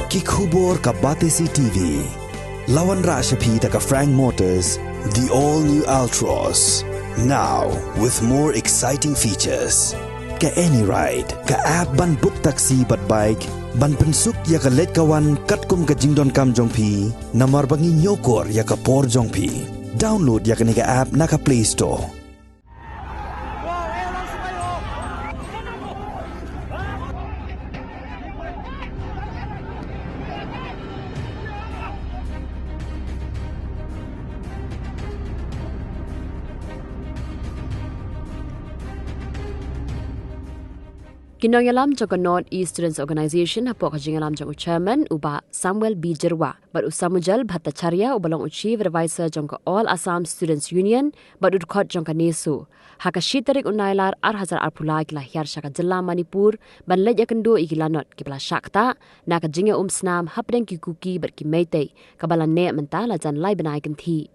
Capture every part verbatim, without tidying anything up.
Ki khubor ka Batesi T V. La wanrah sha phi da ka Frank Motors, the all new Altroz. Now, with more exciting features. Ka AnyRide, ka app ban book taxi bad bike, ban pynsuk ïa ka leit ka wan katkum ka jingdonkam jong phi, namar ba ngi ñiewkor ïa ka por jong phi. Download ïa kane ka app na ka Play Store. Ki nongïalam jong ka North East Students Organisation hapoh ka jingïalam jong u Chairman u Bah Samuel B Jyrwa bad u Samujal Bhattacharya uba long u Chief Advisor jong ka All Assam Students Union bad u dkhot jong ka NESO, ha ka shi tarik u Nailar ar hajar arphew lai ki la hiar sha ka jylla Manipur ban leit ïakynduh ïa ki lanot kiba la shah ktah na ka jingïaumsnam hapdeng ki Kuki bad ki Meitei kaba la neh mynta la jan lai bnai kynthih.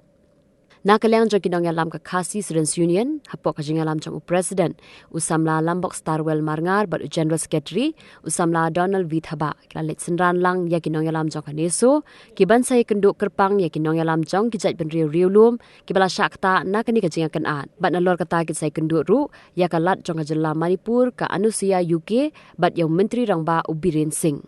Na ka liang jong ki nongïalam ka Khasi Students Union, hapoh ka jingïalam jong u President u Samla Lambok Starwell Marngar bad u General Secretary u Samla Donald V Thabah, ki la leit synran lang ïa ki nongïalam jong ka NESO ki ban sa ïakynduh kyrpang ïa ki nongïalam jong ki jaitbynriew riewlum kiba la shah ktah na kane ka jingïakynad, bad nalor kata kin sa ïakynduh ruh ïa ka Lat jong ka jylla Manipur ka Anusuiya Uikey bad ïa u Myntri Rangbah u Biren Singh.